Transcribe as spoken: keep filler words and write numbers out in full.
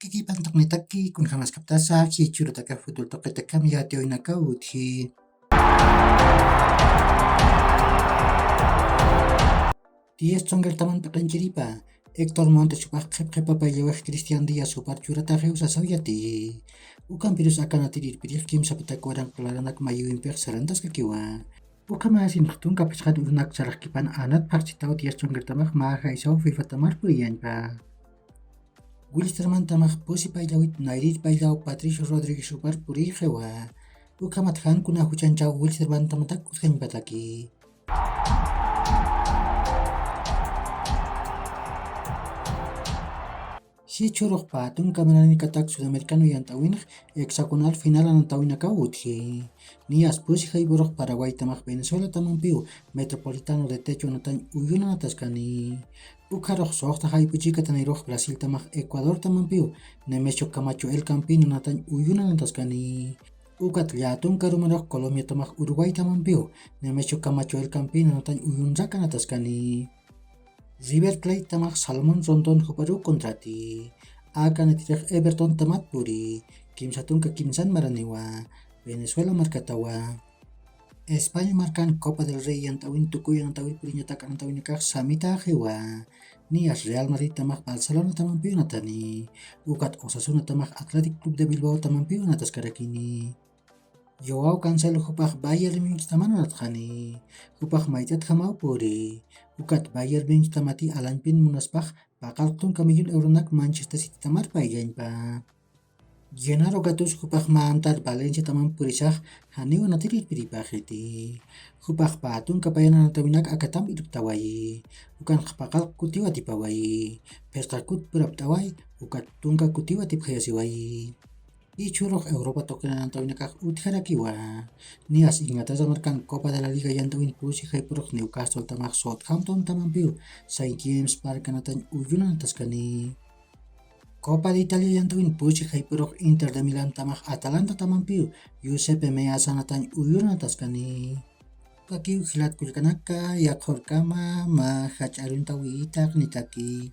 Ikipantaqnitaki kunjamaskaptasa jichurutaka futbol tuqitaka yatiyuynaka utji. Diez chungartaman p'iqinchiripa Héctor Montes upax qhipqhipa payllawax Cristian Díaz upar churataxiw sasaw yatiyi. Ukampirus akanatirirpirix kimsapatak waranqa laranak mayuwimpix sarantaskakiwa. Ukhamasinx tunka phisqat urunak saraqkipan anat phaxchitaw diez chungartamax mä jaysaw fifatamar puriyañpa. Wilstermantamax pusi payllawit nayrir payllaw Patricio Rodríguez upar puriyxiwa. Ukhamat jan kuna juchanchaw Wilstermantamatak utjañpataki. Jichhürux pä tunka marañkatak sudamericano yant'äwinx hexagonal final anatawinakaw utji. Niyas pusi jayp'ürux Paraguaytamax Venezuelatamampiw Metropolitano de Techo anatañ uyun anataskani. Ukharux suxta jayp'uchikatanirux Brasiltamax Ecuadortamampiw Nemesio Camacho El Campín anatañ uyun anataskani. Ukat llätunkarumarux Colombiatamax Uruguaytamampiw Nemesio Camacho El Campín anatañ uyunrak anataskani. River Plate tamax Salomón Rondón juparuw contrati. Akanatirix Everton tamat puri, kimsa tunka kimsan maraniwa, Venezuela markatawa. España markan Copa del Rey yant'awin tukuy anatawir puriñatak anatawinakax samitaxiwa. Niyas Real Madrid tamax Barcelona tamampiw anatani. Ukat Osasuna tamax Athletic Club de Bilbao tamampiw anataskarakini. Joao Cancelo jupax Bayern Munich taman anatxani. Jupax mayt'atjamaw puri. Ukat Bayern Munich tamati alañpin munaspax paqallq tunka millón euronak Manchester City tamar payllañpa. Gennaro Gattuso jupax mä antar Valencia taman purisax janiw anatirirpiripaxiti. Jupax pä tunka payan anatawinak akatam irptawayi. Ukanx paqallq kutiw atipawayi. Phisqa kut purapt'away, ukat tunka kutiw atipxayasiwayi. Jichhürux Europa tuqin anatawinakax utjarakiwa. Niyas Inglaterra markan Copa de la Liga yant'awin pusi jayp'ürux Newcastle tamax Southampton tamampiw Saint James Park anatañ uyun anataskani. Copa de Italia yant'awin pusi jayp'ürux Inter de Milán tamax Atalanta tamampiw Giuseppe Meazza anatañ uyun anataskani. Ukakiw jilat kullkanaka, yaqhürkama mä jach'a aruntawitaq nitaki.